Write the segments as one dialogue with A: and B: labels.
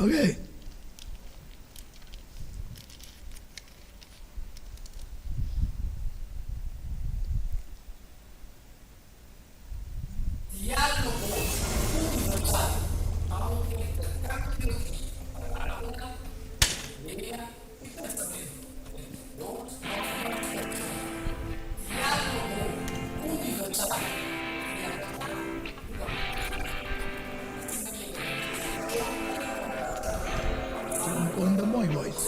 A: Ok.
B: Diálogo Universal ta un interkambio di palabranan, idea i pensamentu entre dos òf mas persona. Diálogo Universal ta dialogá riba un tema pa asina yega na solushon i konklushon basá
A: Kon ta mooi boys.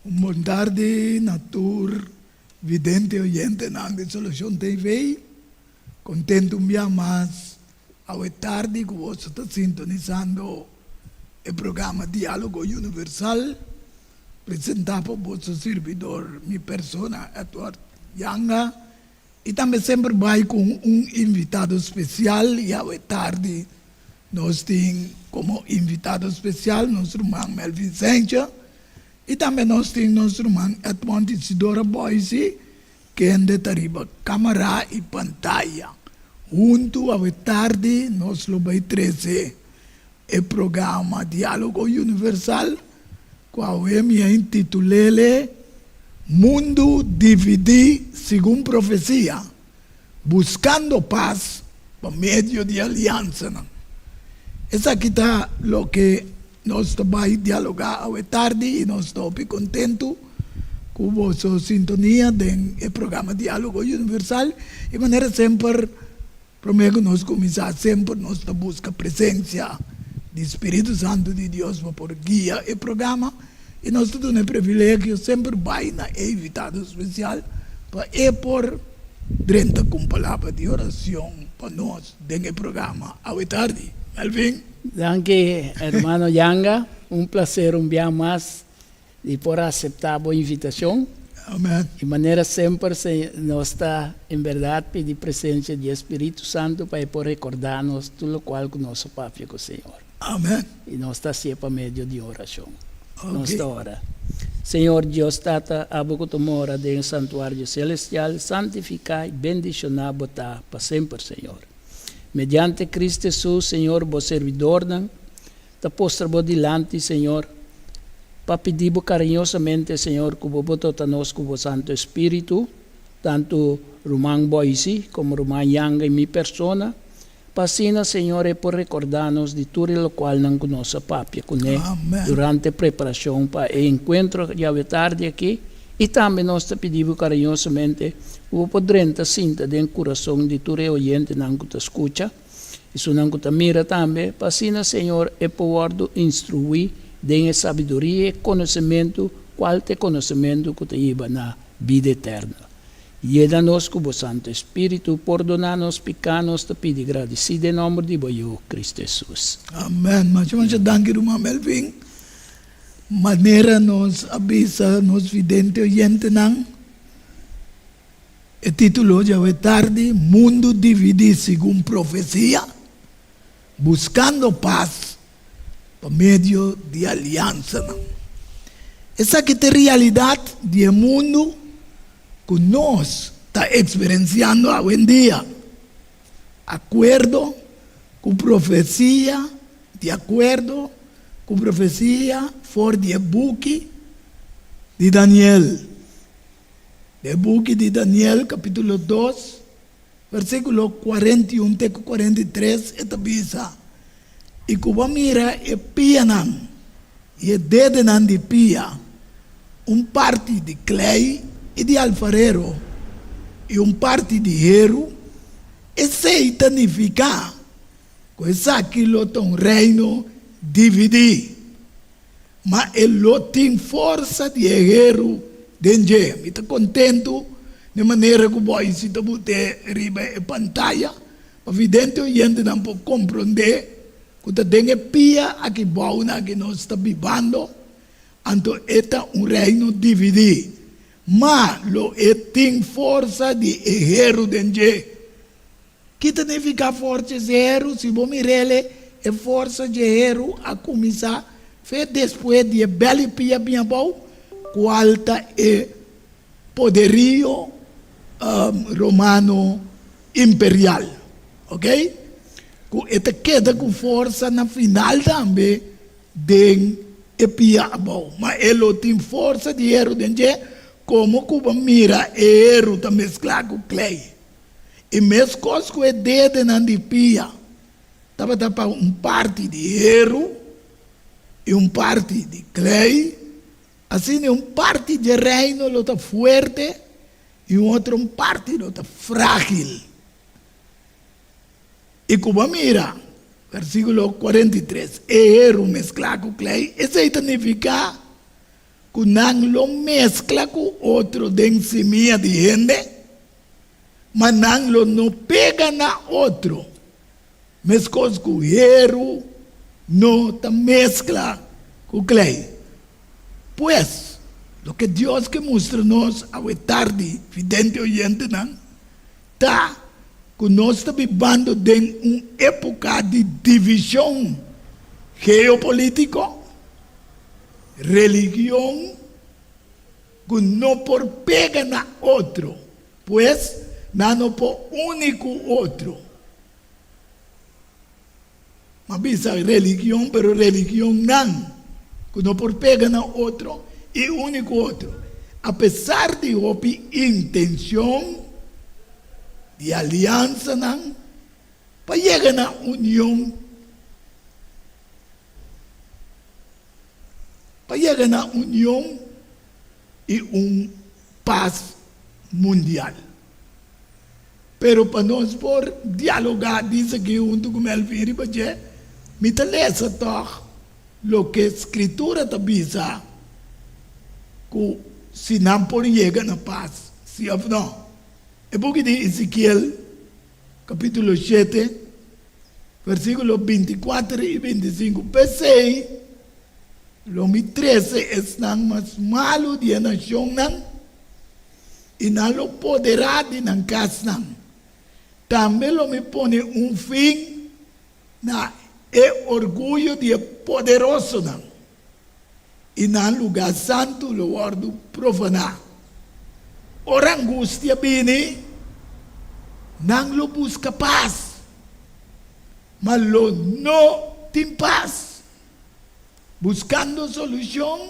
A: Un bon tardi na tur Vidente oyentenan di Solucion TV, contento un bia mas awe tardi cu boso ta sintonisando e programa Dialogo Universal, presenta pa boso sirbidor, mi persona Edward Janga, y tambe semper bay cu un invitado special y awe tardi nos tin como invitado special nos ruman Melvin Sencha. I tambe nos tin nos ruman Edmond Isidora Boise, kende ta riba kamara i pantaya. Huntu awe tardi nos lo bai trese e programa Diálogo Universal, ku awe mi a intitul'ele Mundu Dividí Segun Profesia, Buskando Pas pa Medio di Aliansanan. Esaki ta loke Nos ta bai dialogá awe tardi i nos ta hopi kontentu ku boso sintonia den e programa Diálogo Universal. I manera semper, promé ku nos kuminsá, semper nos ta buska presensia di Spiritu Santu di Dios pa por guia e programa i nos ta duna e privilegio semper bai na e invitado spesial pa e por drenta ku un palabra di oracion pa nos den e programa awe tardi. Melvin.
C: Danki hermano Yanga, un placer un bia mas di por acepta bo invitacion.
A: Amen.
C: Y manera semper nos ta en berdad pidi presencia di e Spiritu Santo pa e por recorda nos tur locual cu nos a papia cu Señor.
A: Amen.
C: Y nos ta hacié pa medio di oracion. Nos ta ora. Señor Dios Tata, abo cu ta mora den e santuario celestial, santifica y bendiciona bo ta pa semper, Señor. Mediante Cristo Jesus, Señor, bo servidornan ta postra bo dilanti, Señor, pa pidi bo cariñosamente, Señor, cu bo por dota nos cu bo Santo Espíritu, tanto ruman Boise como ruman Yanga y mi persona, Pa asina, Señor, e por rekordá nos di tur e lokualnan ku nos a papia kuné durante e preparashon pa e enkuentro djawe tardi akí, i tambe nos ta pidi bo kariñosamente ku bo por drenta sinta den kurason di tur e oyentenan ku ta skucha, esunnan ku ta mira tambe, pa asina, Señor, e por wòrdu instruí den e sabiduria i e konosementu, kual ta e konosementu ku ta hiba na bida eterno. Yena nos ku bo Santu Espíritu, pordoná nos piká, nos ta pidi gradisí den nòmber di bo Yu, Kristu Hesus.
A: Amèn. Masha masha danki ruman Melvin. Manera nos a bisa nos vidente oyentenan, e título djawe tardi, Mundu Dividí Segun Profesia, Buskando Pas pa medio di aliansanan. Esaki ta e realidat di e mundu ku nos ta eksperensiando awendia. Akuerdo ku profesia, di akuerdo ku profesia for di e buki di Daniel. Den e buki di Daniel kapítulo dos, Versíkulo 41 te ku 43 e ta bisa, I ku bo mira e pianan i e dedenan di pia, un parti di klei i di alfarero i un parti di heru, esei ta nifiká ku esaki lo ta un reino dividí. Ma e lo tin forsa di e heru den dje. Mi ta kontentu den manera ku Boise ta but'é riba e pantaya pa vidente oyentenan por komprondé ku ta den e pia aki bou nan ku nos ta bibando. Anto e ta un reino dividí, ma lo e tin forsa di e heru den dje. Ki ta nifiká forsa dje heru? Si bo mir'el, e forsa dje heru a kuminsá fe despues di e bèl i pia bin abou, kual ta e poderio romano imperial. Ok? Ku e ta keda ku forsa na final tambe den e pia abou, ma e lo tin forsa di heru den dje, komo ku bo mira e heru ta mesklá ku klei. I meskos ku e dedenan di pia tabata pa un parti di heru i un parti di klei, asina un parti dje reino lo ta fuerte i un otro un parti lo ta frágil. I ku bo mira, versíkulo 43, e heru mesklá ku klei, esei ta nifiká ku nan lo meskla ku otro den simia di hende, ma nan lo no pega na otro, meskos ku heru no ta meskla ku klei. Pues, loke Dios ke mustra nos awe tardi, vidente oyentenan, Ta ku nos ta bibando den un époka di divishon geopolítiko, religion ku no por pega na otro, pues nan no por uni ku otro. M'a bisa religion, pero religionnan ku no por pega na otro i uni ku otro. Apesar di hopi intenshon di aliansanan pa yega na union, pa yega na union i un pas mundial. Pero pa nos por dialogá di esaki huntu ku Melvin riba dje, mi ta lesa tòg loke Skritura ta bisa ku si nan por yega na pas, si òf nò. E buki di Ezekiel, kapítulo shete, versíkulo 24 i 25, P'esei lo mi trese esnan mas malu di e nashonnan, i nan lo poderá di nan kasnan. Tambe lo mi pone un fin na e orguyo di e poderosonan, i nan lugá santu lo wòrdu profaná. Ora angustia bini, nan lo buska pas, ma lo no tin pas. Buskando solushon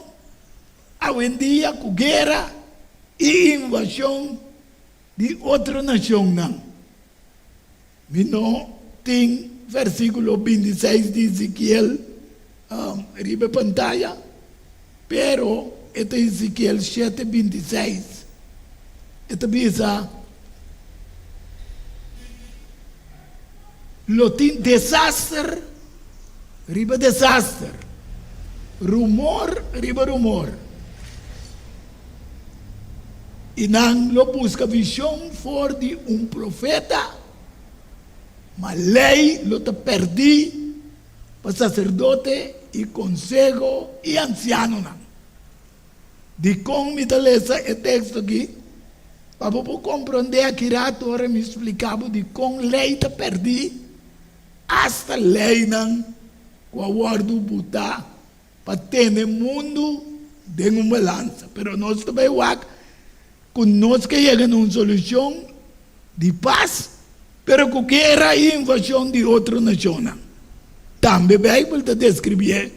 A: Awendia ku guera i invashon di otro nashonnan. Mi no tin versíkulo 26 di Ezekiel riba e pantaya, pero e ta Ezekiel shete 26. E ta bisa, Lo tin desaster riba desaster, rumor riba rumor, i nan lo buska vishon for di un profeta, ma lei lo ta pèrdí pa saserdote i konseho i ansianonan. Dikon mi ta lesa e teksto akí? Pa bo por komprondé aki ratu ora mi splika bo dikon lei ta pèrdí, asta leinan ku a wòrdu butá pa tene mundu den un balansa. Pero nos ta bai wak ku nos ke yega na un solushon di pas, pero ku guera i invashon di otro nashonnan. Tambe Beibel ta deskribié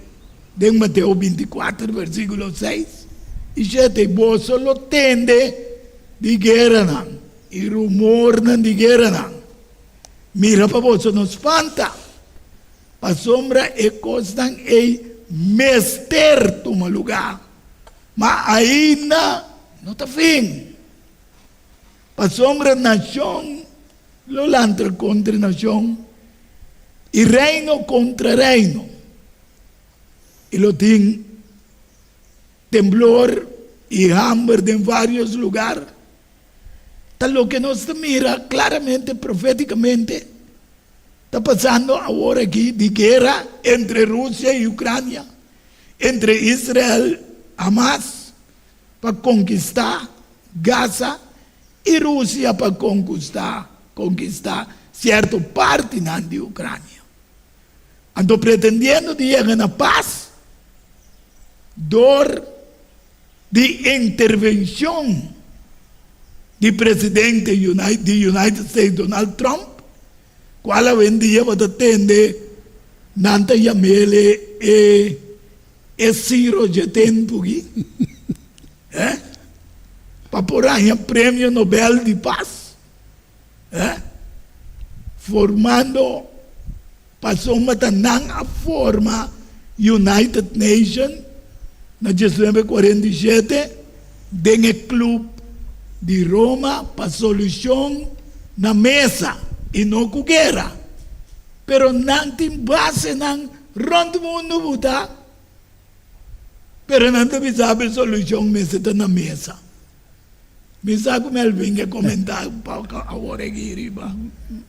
A: den Mateo 24 versíkulo 6 i 7, Boso lo tende di gueranan i rumornan di gueranan. Mira pa boso no spanta, pasobra e kosnan ei mester tuma lugá, ma ainda no ta fin. Pasobra nashon lo lanta kontra nashon i reino kontra reino, i lo tin temblor i hamber den vários lugar. Ta loke nos ta mira klaramente profétikamente ta pasando awor aki di guera entre Rusia i Ucrania, entre Israel. Hamas pa konkistá Gaza i Rusia pa konkustá konkistá sierto partinan di Ukrania. Anto pretendiendo di yega na pas dor di intervencion di presidente di United States Donald Trump, cual awendia bo ta tende nan ta yamele e e Ciro dje tempo aki, eh, pa por haña premio Nobel di pas, eh, formando Pasobra ta nan a forma United Nation na diesnuebe 47 den e Club di Roma pa solucion na mesa y no cu guera. Pero nan tin basenan rond mundo buta, pero nan ta bisa e solucion mester ta na mesa. Mi sa ku Melvin ke komentá un poko awor aki riba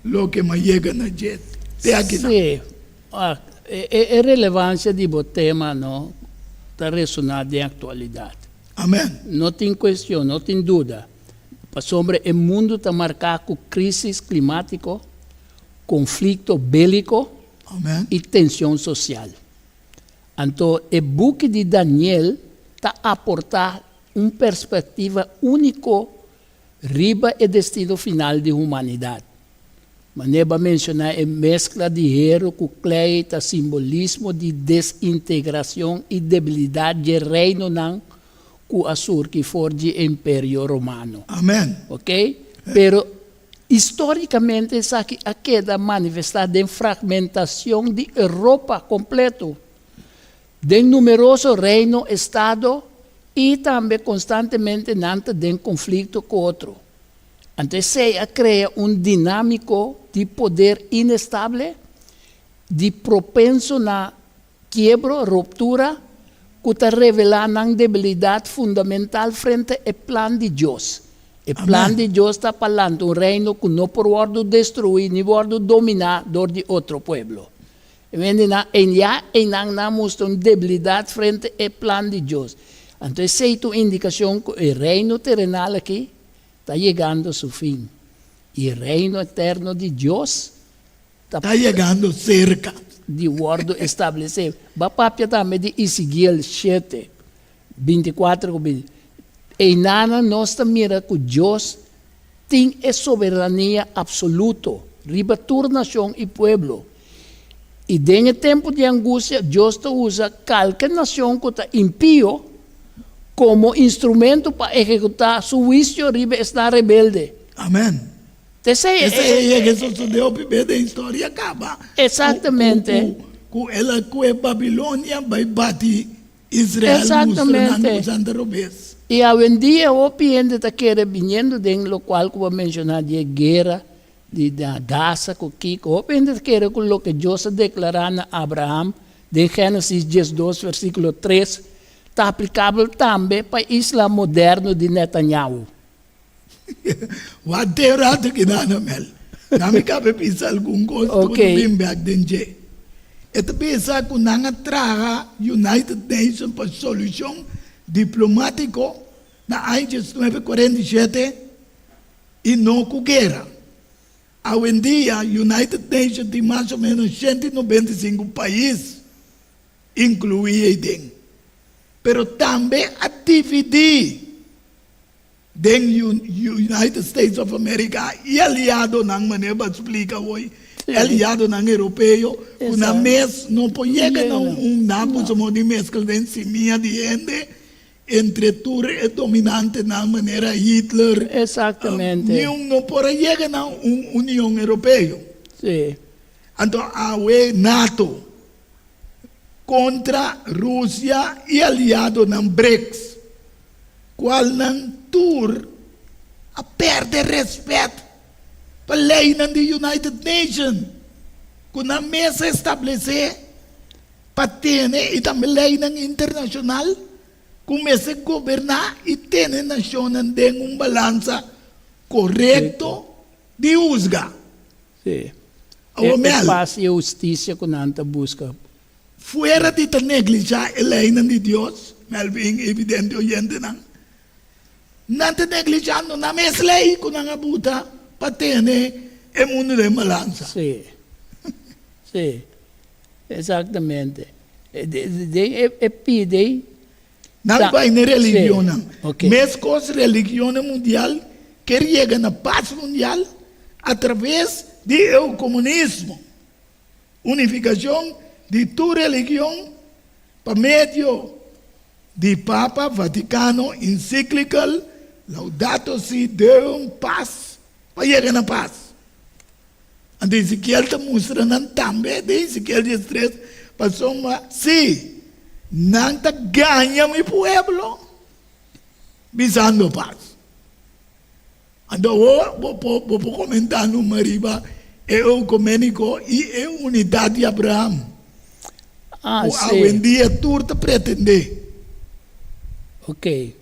A: loke m'a yega na dje te akinan.
C: Sí, e relevansia di bo tema no ta resoná den aktualidat.
A: Amen.
C: No tin kuestion, no tin duda, pasobra e mundu ta marká ku krísis klimátiko, konflikto béliko i tenshon sosial. Anto e buki di Daniel ta aportá un perspektiva úniko riba e destino final di humanidat. Manera bo a menshoná e meskla di heru ku klei ta simbolismo di desintegrashon i debilidat dje reinonan ku a surgi for dje Imperio Romano.
A: Amen.
C: Ok? Pero histórikamente esaki a keda manifestá den fragmentashon di Europa kompleto. Den numeroso reino, estado i tambe konstantemente nan ta den konflikto ku otro. Anto esei a krea un dinámiko di poder inestable, di propenso na kiebro, ruptura, ku ta revelá nan debilidat fundamental frente e plan di Dios. E plan di Dios ta pa lanta un reino ku no por wòrdu destruí ni wòrdu dominá dor di otro pueblo. E hendenan ei ya einan nan mustra un debilidat frente e plan di Dios. Anto esei ta un indikashon ku e reino terenal aki ta yegando su fin i e reino eterno di Dios ta
A: Ta yegando serka.
C: Di wòrdu establesé. Bo a papia tambe di Ezekiel shete, 24 ku 20. Einanan nos ta mira ku Dios tin e soberania apsoluto riba tur nashon i pueblo. I den e tempu di angustia, Dios ta usa kalke nashon ku ta impio komo instrumento pa ehekutá su huisio riba esnan rebelde.
A: Amen.
C: Esei
A: Esei e ke sosodé hopi bes den historia kaba.
C: Exactamente.
A: Ku el a kue Babilonia bai bati Israel mustra nan ku Santa Robes.
C: I awendia hopi hende ta kere biniendo den lokual ku bo a menshoná di e guera di na Gaza ku kiko, hopi hende ta kere ku loke Dios a deklará na Abraham den Génesis 12 versíkulo 3 ta aplikabel tambe pa Islam moderno di Netanyahu.
A: Wak te rato ki nan a mel. Nan mi kabe bisa algun kos ku bo ta bin bek den dje. E ta bisa ku nan a traha United Nations pa solushon diplomátiko na aña 1947 i no ku guera. Awendia United Nations tin mas o ménos 195 pais inkluí eiden. Pero tambe a dividí. Den United States of America y aliadonan, manera bo a splica hoy, e aliadonan europeo cu nan mes no por yega na un nan por somo di mezcla den simia di hende entre tur e dominantenan manera Hitler,
C: Exactamente.
A: Niun no por a yega na un Union Europeo. Anto awe nato kontra Rusia i aliadonan BRICS, kualnan tur a pèrdè rèspèt pa leinan di United Nations ku nan mes a establesé pa tene i tambe leinan internashonal ku mester goberná i tene nashonnan den un balansa korekto di husga.
C: Sí.
A: Awor
C: E
A: Mel.
C: pas i e hustisia ku nan ta buska.
A: Fuera di ta neglishá e leinan di Dios. Melvin i vidente oyentenan. Nan ta neglishando nan mes lei ku nan a buta pa tene e mundu den balansa.
C: Sí, sí, exactamente. Den e pidi
A: Nan bai na e religionnan. Meskos religionnan mundial ker yega na pas mundial atraves di e komunismo, unifikashon di tur religion pa medio di Papa Vaticano Encyclical Laudato Si Deum Pas pa yega na pas. Anto Ezekiel ta mustra nan tambe den Ezekiel diestres, pasobra si nan ta gaña mi pueblo bisando pas. Anto awor bo por bo por komentá numa riba e eukuméniko i e unidat di Abraham
C: Ah,
A: ku
C: sí.
A: awendia tur ta pretendé.
C: Ok.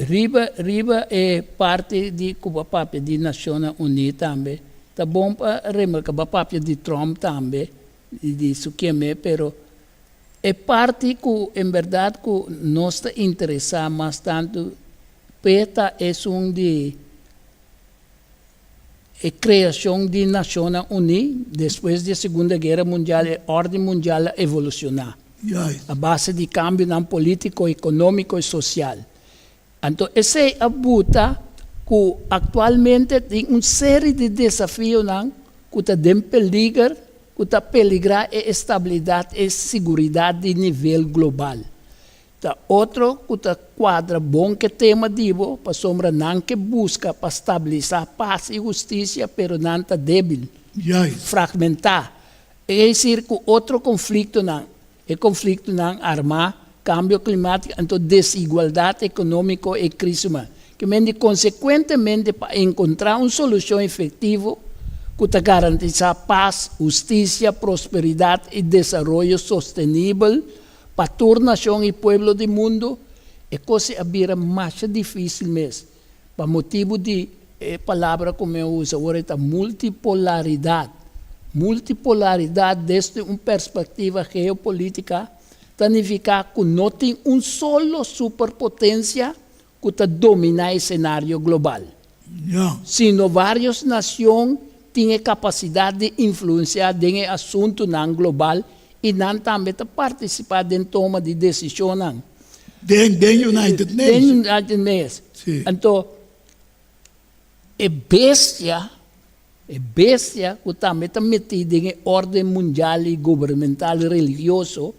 C: Riba riba e parti di ku bo a papia di Nashonnan Uní tambe, ta bon pa remarká, bo a papia di Trump tambe, di di su keme, pero e parti ku en bèrdat ku nos ta interesá mas tantu p'e ta esun di e kreashon di Nashonnan Uní despues di e Segunda Guera Mundial, e órden mundial a evolushoná a base di kambionan polítiko, ekonómiko i sosial. Anto esei a buta ku aktualmente tin un seri di desafionan ku ta den peliger, ku ta peligrá e estabilidat i siguridat di nivel global. Ta otro ku ta kuadra bon ku e tema di bo, pasobra nan ke buska pa stabilisá pas i hustisia, pero nan ta débil, fragmentá. E esir ku otro konfliktonan, e konfliktonan armá, kambio klimátiko, anto desigualdat ekonómiko i krísis humano. Ke men di konsekuentemente pa enkontrá un solushon efektivo ku ta garantisá pas, hustisia, prosperidat i desaroyo sostenibel, Pa tur nashon i pueblo di mundu, e kos ei a bira masha difísil mes, pa motibu di e palabra ku mi a usa awor ei ta multipolaridat. Multipolaridat desde un perspektiva geopolítika ta nifiká ku no tin un solo superpotensia ku ta dominá e senario global, sino vários nacion tin e capacidad di influenciá den e asuntunan global i nan tambe ta participá den toma di decisionnan.
A: Den den United Nations.
C: Den United Nations.
A: Sí.
C: Anto e bestia, e bestia ku tambe ta metí den e órden mundial i gubernamental religioso.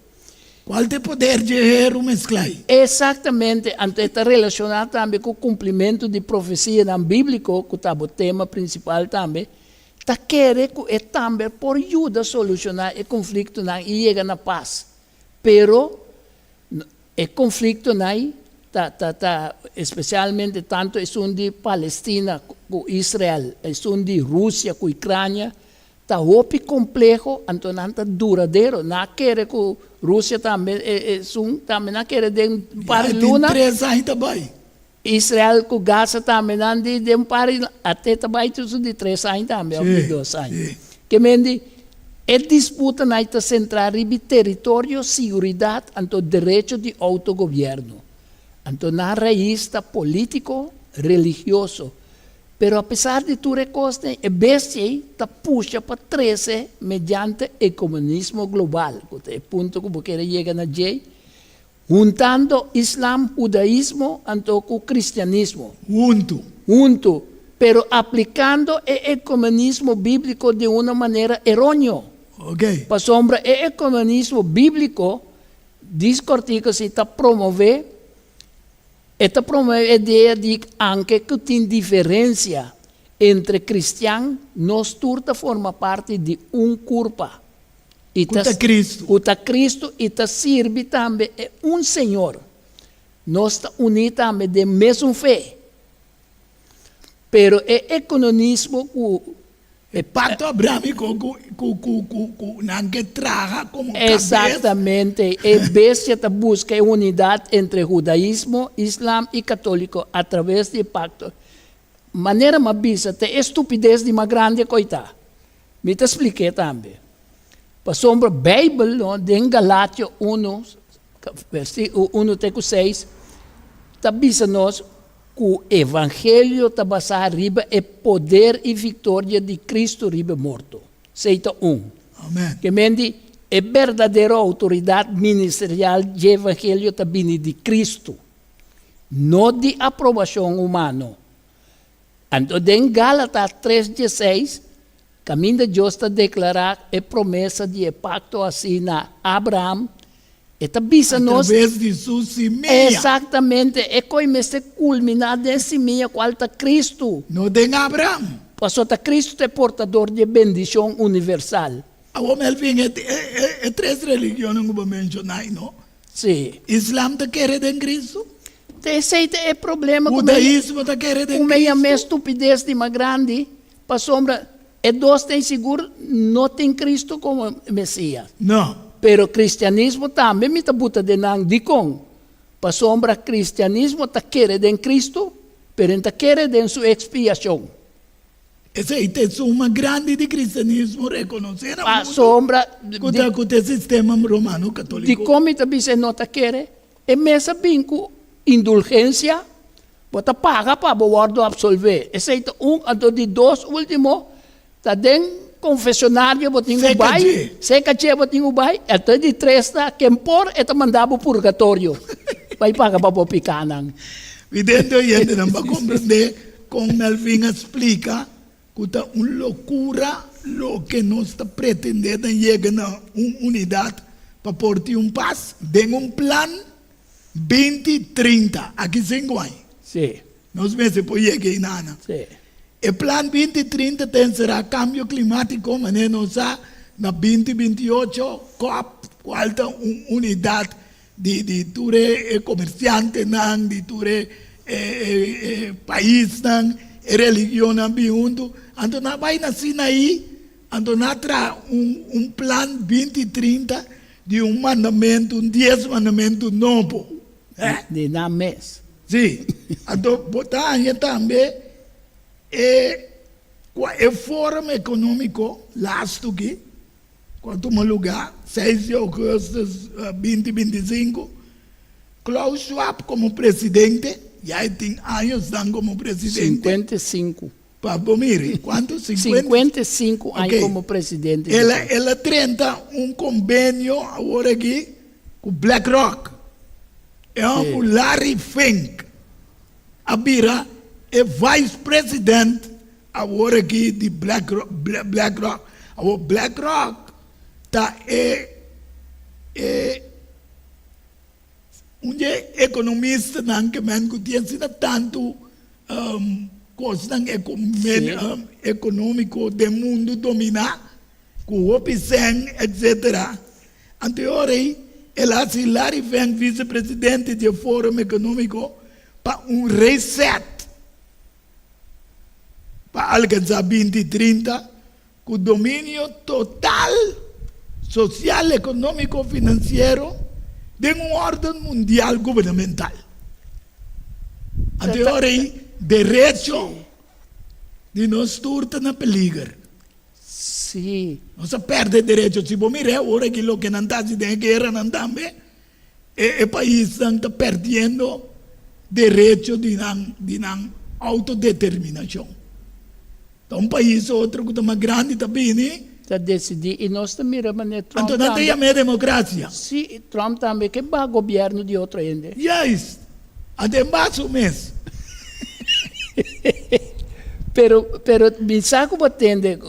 A: Kual ta e poder dje heru mesklá ei?
C: Eksaktamente, anto e ta relashoná tambe ku kumplimentu di profesianan bíbliko, ku ta bo tema prinsipal tambe, ta kere ku e tambe por yuda solushoná e konfliktonan i yega na pas. Pero, E konfliktonan ta ta ta espesialmente tantu esun di Palestina ku Israel, esun di Rusia ku Ucrania ta hopi kompleho, anto nan ta duradero. Nan a kere ku Rusia tambe esun tambe nan a kere den un par di luna.
A: Ya tin tres aña ta bai.
C: Israel ku Gaza tambe nan di den un par di ate ta bai tusu di tres aña tambe òf di dos aña. Ke men di e disputanan ei ta sentrá riba e teritorio, siguridat anto derecho di outogobièrnu. Anto nan rais ta polítiko, religioso. Pero apesar di tur e kosnan ei, e bestia ei ta pusha pa trese mediante e komunismo global, ku ta e punto ku bo kere yega na djei, Huntando Islam, Hudaismo anto ku Kristianismo.
A: Huntu.
C: Huntu, pero aplikando e ekumenismo bíbliko di una manera eróneo.
A: Ok.
C: Pasobra e ekumenismo bíbliko, dis kòrtiku si, ta promové, e ta promové e idea di anke ku tin diferensia entre kristian, nos tur ta forma parti di un kurpa. I
A: Ku ta Kristu.
C: Ku ta Kristu i ta sirbi tambe e un Señor. Nos ta uní tambe den mesun fe. Pero e ekononismo ku.
A: E pakto abramiko ku ku ku ku ku nan ke traha komo kabes.
C: Eksaktamente. E bestia ta buska e unidat entre hudaismo, islam i katoliko atraves di e pakto. Manera m'a bisa ta e stupides di mas grandi ku ta. Mi ta splik'é tambe. Pasobra Beibel no, den Galatio uno, 1 te ku 6, ta bisa nos ku evangelio ta basá riba e poder i viktoria di Kristu riba e morto. Esei ta un.
A: Amen.
C: Ke men di, e berdadero outoridat ministerial dje evangelio ta bini di Kristu, no di aprobashon humano. Anto den Gálatas tres dieseis, kaminda Dios ta deklará e promesa di e pakto hasí na Abraham, e ta bisa nos.
A: Atraves di su simia.
C: Eksaktamente, e koi mester kulminá den simia kual ta Kristu.
A: No den Abraham.
C: Pasobra ta Kristu ta e portador di e bendishon universal.
A: Awor Melvin, e tres religionnan ku bo menshoná ei no?
C: Sí.
A: Islam ta kere den Kristu?
C: Ta esei ta e problema ku
A: Hudaismo ta kere den
C: ku mi yam'é
A: Kristu?
C: stupides di mas grandi, pasobra e dos ta insigur no tin Kristu komo Mesias.
A: No.
C: Pero kristianismo tambe mi ta buta den nan. Dikon? Pasobra kristianismo ta kere den Kristu, pero e ta kere den su ekspiashon.
A: Esei ta e suma grandi di cristianismo reconoce na mundu
C: Pasobra
A: cu ta cu ta e sistema romano catolico.
C: Dicon mi ta bisa e no ta kere? E mes a bin cu indulgencia, bo ta paga pa bo wordo absolve. Esei ta un, anto di dos ultimo ta den confesionario bo tin cu bai, seca dje bo tin cu bai, anto di tres ta ken por e ta manda bo purgatorio bai paga pa bo picanan.
A: Vidente oyentenan pa comprende Kon Melvin a splika ku ta un lokura loke nos ta pretendé ta yega na un unidat pa por tin un pas den un plan 20 30, aki sinku aña.
C: Sí.
A: Nos mester por yega einana.
C: Sí.
A: E plan 20 30 ta enserá kambio klimátiko manera nos sa na 20 28 cop kual ta un unidat di di tur e komersiantenan, di tur e e paisnan, e religionnan bin huntu. Anto nan a bai na Sinaí, anto nan a traha un un plan binti 30 di un mandamentu, un dies mandamentu nobo.
C: Eh? Di nan mes.
A: Sí. Anto bo ta haña tambe e kua e Forum Ekonómiko lastu ki. Ku a tuma lugá seis di ougùstùs 2025, Klaus Schwab komo presidente, ya e tin añosnan komo presidente.
C: 55.
A: Pa bo miri, kuantu?
C: 55 aña komo presidente.
A: El a el a drenta un kombenio awor aki ku BlackRock. E hòmber Larry Fink a bira e vice president Awor aki di BlackRock. Awor BlackRock ta e e un dje ekonomistanan ke men ku tin asina tantu kosnan ekonomiko den mundu dominá ku hopi sèn etsetera. Anto e ora ei el a hasi Larry Fink visepresidente di e Forum Ekonómiko pa un reset. pa alkansá 20 30 ku dominio total sosial, ekonómiko, finansiero den un órden mundial gubernamental. Anto e ora ei derecho di nos tur ta na peliger.
C: Sí.
A: Nos a pèrdè derecho. Si bo mira e ora aki loke nan ta hasi den e gueranan tambe. E paisnan ta perdiendo derecho di nan di nan autodeterminacion. Ta un pais otro cu ta mas grandi ta bini.
C: Ta decidi y nos ta mira manera Trump
A: Anto nan ta
C: tambe.
A: yam'e democracia.
C: Si, Trump tambe ke baha gobierno di otro hende.
A: Juist. Anto e baha su mes.
C: Pero, pero mi sa cu bo tende.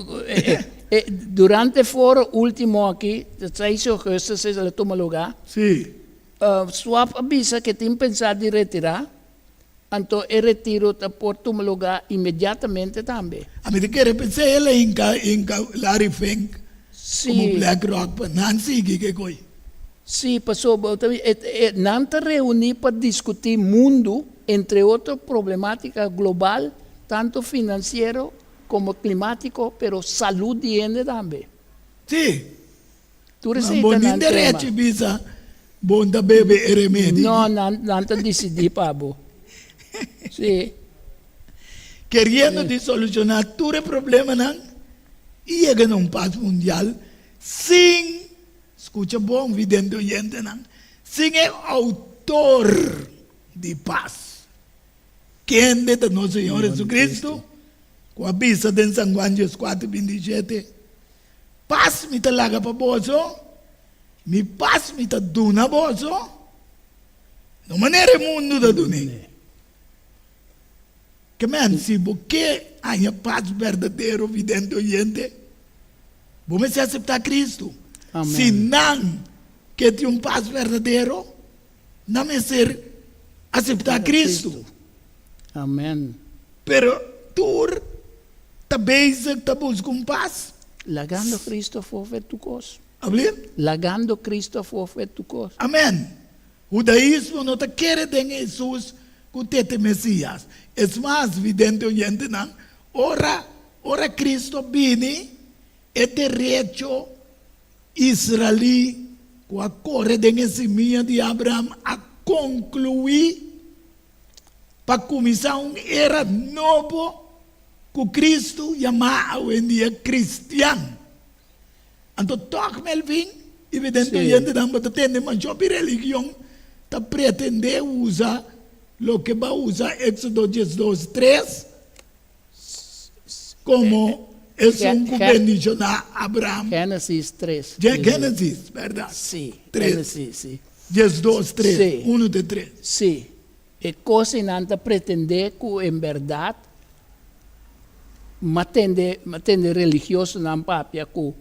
C: E durante e foro ultimo aki, seis di augustus el a tuma luga.
A: Sí.
C: Schwab a bisa ke tin pensa di retira, anto e retiro ta por tuma luga inmediatamente tambe.
A: Ami ta kere pensa el a hinka hinka Larry Fink komo Black Rock pa nan sigui ke koi.
C: Sí, pasobra nan ta reuni pa diskuti mundu, entre otro problematica global, tanto financiero Como climatico, pero salud di hende tambe.
A: Sí.
C: Tur esey
A: Bo
C: ta
A: nin
C: nan tema.
A: derecho bisa bo ta bebe e remedi.
C: No, nan, nan ta dicidi pa bo. Sí.
A: Keriendo di soluciona tur e problemanan y yega na un paz mundial sin, scucha bon vidente oyentenan, Sin e outor di pas, kende ta nos Señor Jesucristo, ku a bisa den San Juan dieskuater bintishete, Pas mi ta laga pa boso, mi pas mi ta duna boso, no manera e mundu ta dun'é. Ke men, si bo ke haña pas berdadero, vidente oyente, bo mester aseptá Cristo. Si nan ke tin un pas berdadero, nan mester aseptá Cristo.
C: Amen.
A: Pero tur ta bezig ta buska un pas.
C: Lagando Cristo afó fe tur kos.
A: Abli?
C: Lagando Cristo afó fe tur kos.
A: Amen. Hudaismo no ta kere den Hesus ku ta e Mesias. Es mas, vidente oyentenan, ora ora Cristo a bini, e derecho israelí ku a kore den e simia di Abraham a konkluí pa kuminsá un era nobo ku Cristo yamá awendia kristian. Anto tòg Melvin, i vidente oyentenan bo ta tende mashopi religion ta pretendé usa loke bo a usa Éxodo diesdos tres komo esun ku bendishoná Abraham.
C: Génesis tres.
A: Génesis, bèrdat.
C: Sí,
A: Tres.
C: Génesis, sí.
A: Diesdos tres,
C: Sí.
A: unu te tres.
C: Sí. E kos einan ta pretendé ku en bèrdat m'a tende m'a tende religiosonan papia ku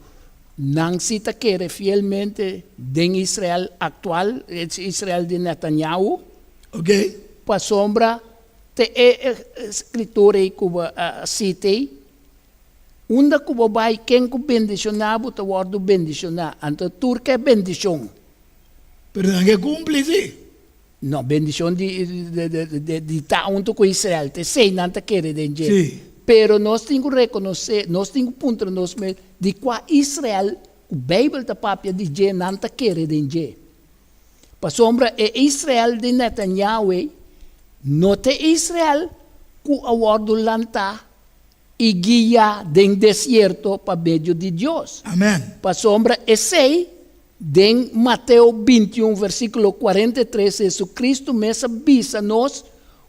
C: nan si ta kere fielmente den Israel aktual, Israel di Netanyahu.
A: Ok.
C: Pasobra te e skritura ei ku bo a sita ei, unda ku bo bai ken ku bendishoná bo ta wòrdu bendishoná. Anto tur ke bendishon.
A: Pero nan ke kumpli si.
C: No, bendishon di di ta huntu ku Israel, ta esei nan ta kere den dje.
A: Sí.
C: Pero nos tin ku rekonosé, nos tin ku puntra nos mes di kua Israel ku Beibel ta papia di dje nan ta kere den dje. Pasobra e Israel di Netanyahu ei no ta e Israel ku a wòrdu lantá i guiá den desierto pa medio di Dios.
A: Amen.
C: Pasobra esei, den Mateo bintiun versíkulo 43 Jesucristo mes a bisa nos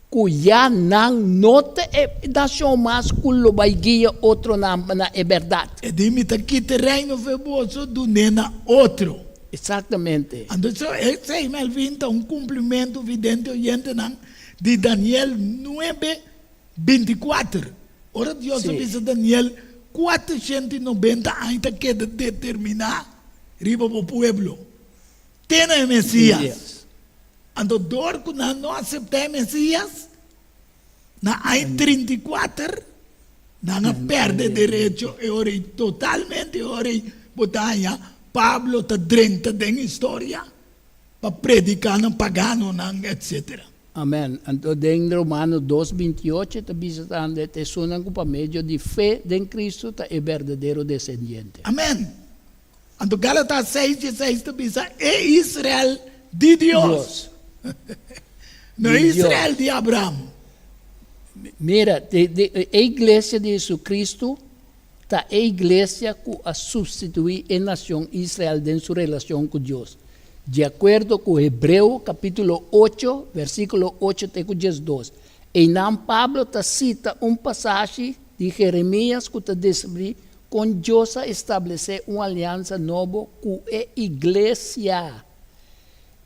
C: ku ya nan no ta e nashon mas ku lo bai guia otronan na e bèrdat.
A: E di, Mi ta kita e reino for boso, dun'é na otro.
C: Eksaktamente.
A: Anto esei, Melvin, ta un kumplimentu vidente oyentenan di Daniel nuebe 24, Ora Dios a bisa Daniel, 490 aña ta keda determiná riba bo pueblo, te na e Mesías. Anto dor ku nan no aseptá e Mesías, na aña 34 nan a pèrdè derecho e ora ei totalmente. E ora ei bo ta haña Pablo ta drenta den historia pa prediká na paganonan, etcétera.
C: Amen. Anto den Romano dos 28 ta bisa tambe ta esunnan ku pa medio di fe den Kristu ta e berdadero desendiente.
A: Amen. Anto Galatas seis dieseis ta bisa e Israel di Dios, no e Israel di Abraham.
C: Mira, e iglesia di Jesucristo ta e iglesia ku a supstituí e nacion Israel den su relacion ku Dios. Di akuerdo ku Hebreo kapítulo ocho, versíkulo ocho te ku diesdos, einan Pablo ta sita un pasashi di Jeremías ku ta deskribí kon Dios a establesé un aliansa nobo ku e iglesia,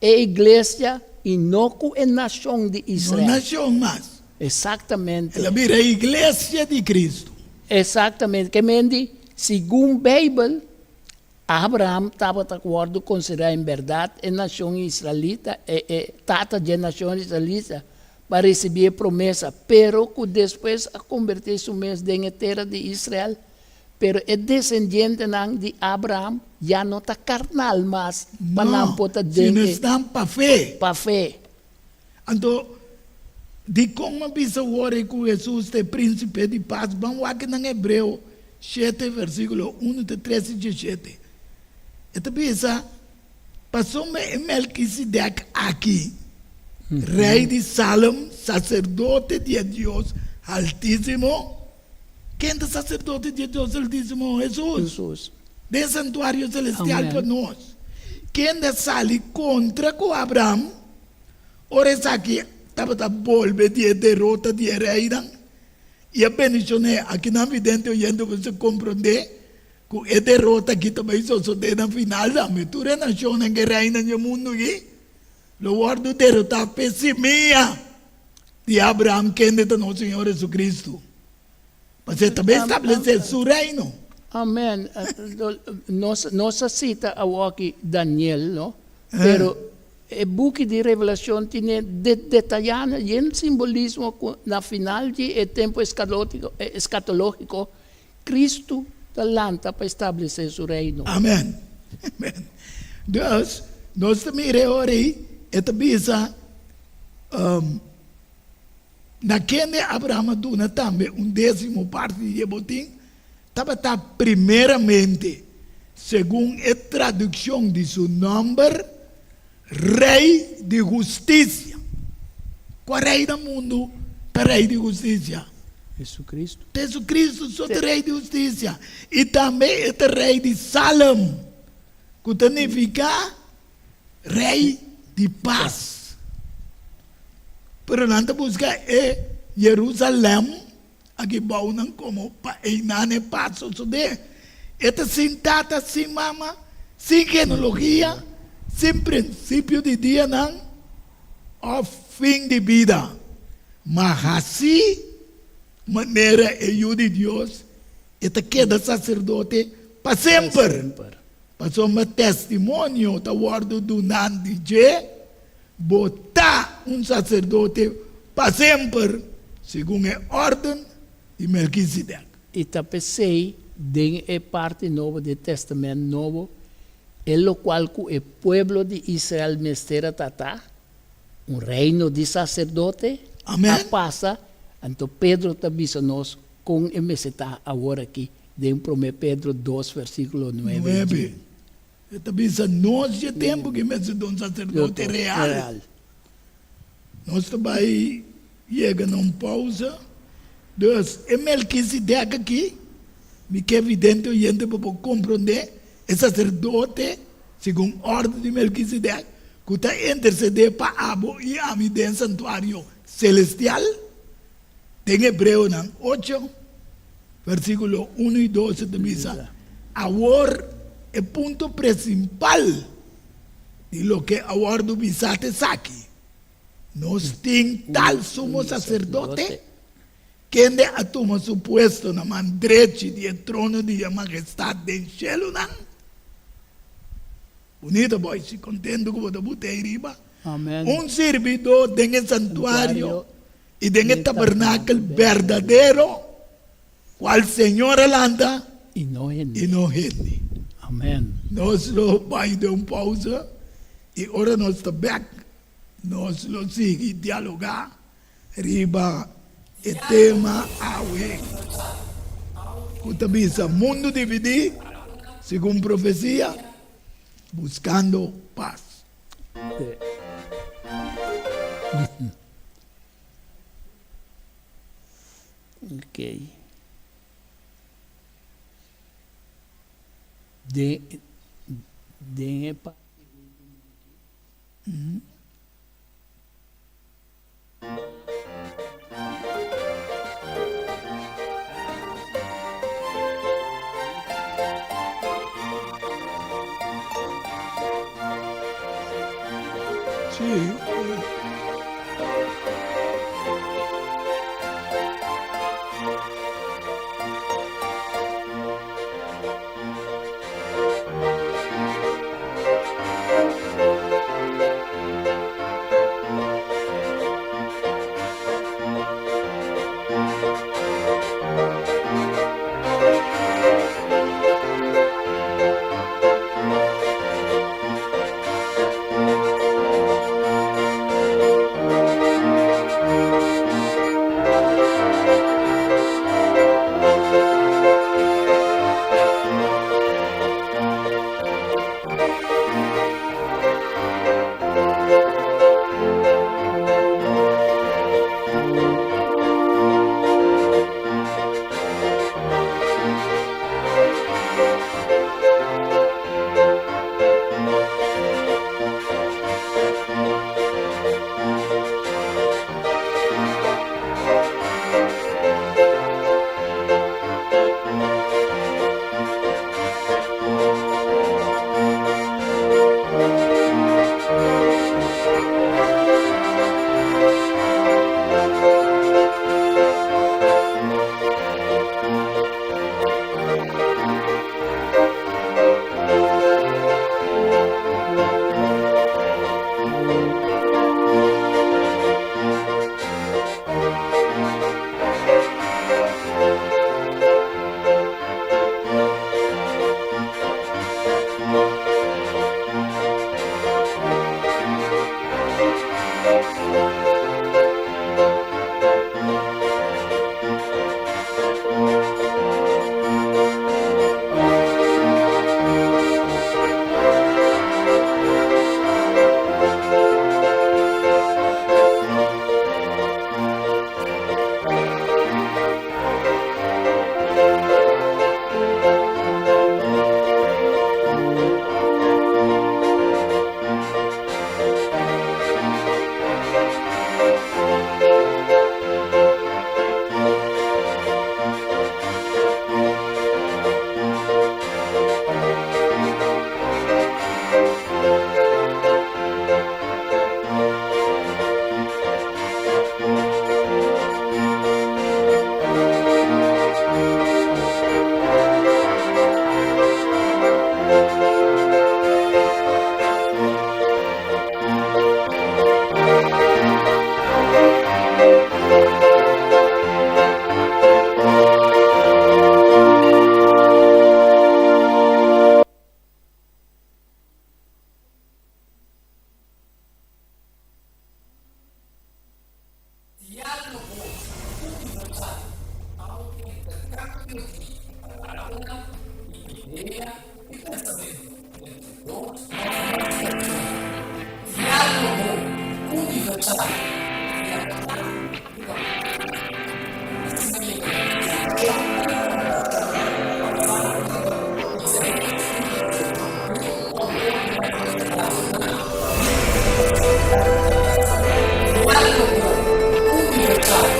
C: e iglesia i no ku e nashon di
A: No
C: Israel.
A: nashon mas.
C: Esaktamente.
A: El a bira e iglesia di Kristu.
C: Esaktamente. Ke men di, segun Beibel, Abraham tabata wòrdu konsiderá en bèrdat e nashon israelita, e e tata dje nashon israelita, pa risibí e promesa, pero ku despues a kombertí su mes den e tera di Israel. Pero e desendientenan di Abraham ya no ta karnal mas pa nan
A: No,
C: por ta den
A: sino
C: e.
A: esnan pa fe.
C: Pa fe.
A: Anto, dikon a bisa wor ei ku Hesus ta e Prínsipe di Pas? Ban wak nan Hebreo shete versíkulo unu te tres i diesshete. E ta bisa, Pasobra e Melkisedek aki, rei di Salem, saserdote di e Dios Haltísimo, ken ta saserdote di e Dios Haltísimo? Hesus, den santuario selestial pa nos. Kende a sali kontra ku Abraham ora esaki tabata bolbe di e derota di e reinan i a bendishon'é? Akinan vidente oyente bo mester komprondé ku e derota aki ta bai sosodé na final tambe. Tur e nashonnan ku e reinan di e mundu aki lo wòrdu derotá p'e simia di Abraham kende ta nos Señor Jesucristo. Pasobra e ta bai establesé su reino.
C: Amen. Nos nos a cita awoki Daniel, no? Pero e buki di Revelacion tine de detayá yen simbolismo cu na final di e tempo escatologico Cristo ta lanta pa establesé su reino.
A: Amen. Amen. Dus, nos ta mira e ora ei, e ta bisa, Na kende Abraham a duna tambe un désimo parti di e botin, tabata primeramente, segun e tradukshon di su nòmber, Rei di Hustisia. Kua rei na mundu ta Rei di Hustisia?
C: Jesucristo.
A: Jesucristo so ta Rei di Hustisia. I tambe e ta Rei di Salem, ku ta nifiká Rei di Pas. Pero nan ta buska e Jerusalèm aki bou nan komo pa einan e pas sosodé. E ta sin tata, sin mama, sin genealogia, sin prinsipio di dianan òf fin di bida, ma hasí manera e Yu di Dios, e ta keda saserdote pa semper. Pasobra testimonio ta wòrdu duná di dje, Bo ta un saserdote pa semper, segun e órden di Melkisedek.
C: I ta p'esei den e parti nobo di e Tèstamènt Nobo, e lokual ku e pueblo di Israel mester a ta ta, un reino di saserdote, a pasa, anto Pedro ta bisa nos kon e mester ta awor aki den Promé Pedro 2 versíkulo 9 i 10.
A: E ta bisa nos dje tempu ki mester ta un saserdote real. Nos ta bai yega na un pausa. Dus, e Melkisedek aki, mi ke vidente oyente pa por komprondé, e saserdote segun òrdu di Melkisedek, ku ta intersedé pa abo i ami den santuario selestial, Den Hebreonan ocho, versíkulo unu i dos e ta bisa, Awor e punto presimpal di loke a wòrdu bisá ta esaki, Nos tin tal sumo saserdote, kende a tuma su puesto na man drechi di e trono di e Mahestat den shelunan. Bunito boy, si kontentu ku bo ta buta ei riba. Un sirbidó den e santuario i den e tabernakel berdadero, kual Señor a lanta
C: i no
A: hende. Nos lo bai den un pausa i ora nos ta bek nos lo sigui dialogá riba e tema awe ku ta bisa Mundu Dividí Segun Profesia, Buskando Pas.
C: Ok. Den den e parti ultimo aki.
A: Sí.
B: Diálogo Universal ta un intercambio di palabranan, idea i pensamentu entre dos òf mas persona. Diálogo Universal dialogá riba un tema asina yega na solushon i konklushon basá riba diferente punto di un òf otro rasoná Diálogo Universal.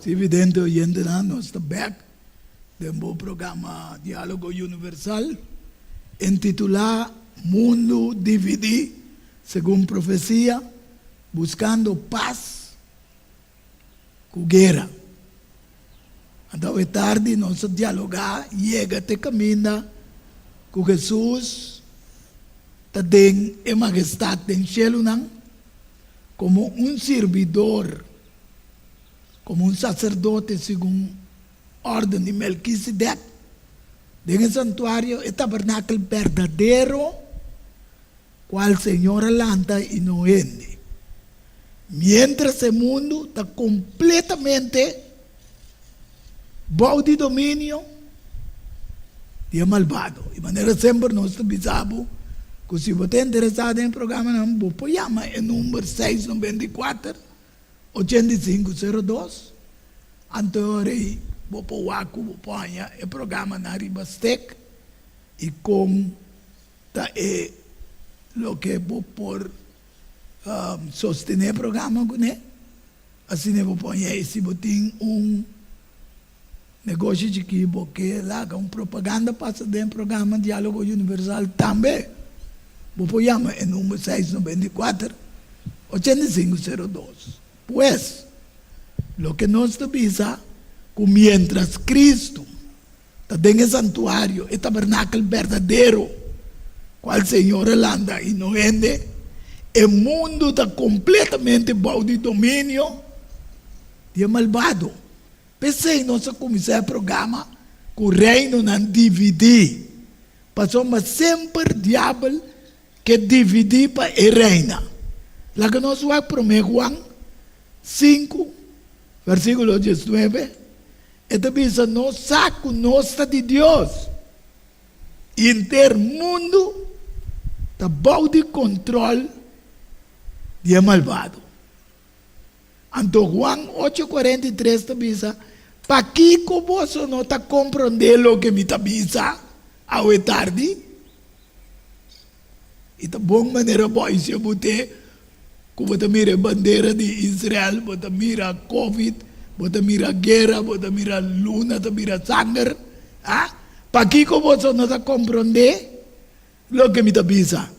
A: Si vidente oyentenan nos ta bek den bo programa Diálogo Universal intitulá Mundu Dividí Segun Profesia, Buskando Pas ku Guera. Anto e tardi nos a dialogá yega te kaminda ku Hesus ta den e magestat den shelunan komo un sirbidor, komo un saserdote segun órden di Melkisedek den e santuario, e tabernakel berdadero kual Señor a lanta i no hende. Miéntras e mundu ta kompletamente bou di dominio di e malbado. I manera semper nos ta bisa bo ku si bo ta interesá den e programanan bo por yama e number seis 94 85 02, anto e ora ei bo por wak ku bo por haña e programanan riba stek i kon ta e loke bo por sostené e programa kuné. Asina bo por haña i si bo tin un negoshi chikí bo ke laga un propaganda pasa den e programa Diálogo Universal tambe bo por yama e number 694 85 02. Pues, loke nos ta bisa ku miéntras Kristu ta den e santuario, e tabernakel berdadero, kual Señor a lanta i no hende, e mundu ta kompletamente bou di dominio di e malbado. P'esei nos a kuminsá e programa ku Reinonan Dividí, pasobra semper Diabel ke dividí pa e reina. Laga nos wak Promé Juan 5, versíkulo 19. E ta bisa, Nos sa ku nos ta di Dios. Henter mundu ta bou di kontròl di e malbado. Anto Juan ocho 43 ta bisa, Pakiko boso no ta komprondé loke mi ta bisa awe tardi? I ta bon manera boisje bo te ku bo ta mira e bandera di Israel, bo ta mira covid, bo ta mira guera, bo ta mira luna ta bira sanger. Ha? Pakiko boso no ta komprondé loke mi ta bisa?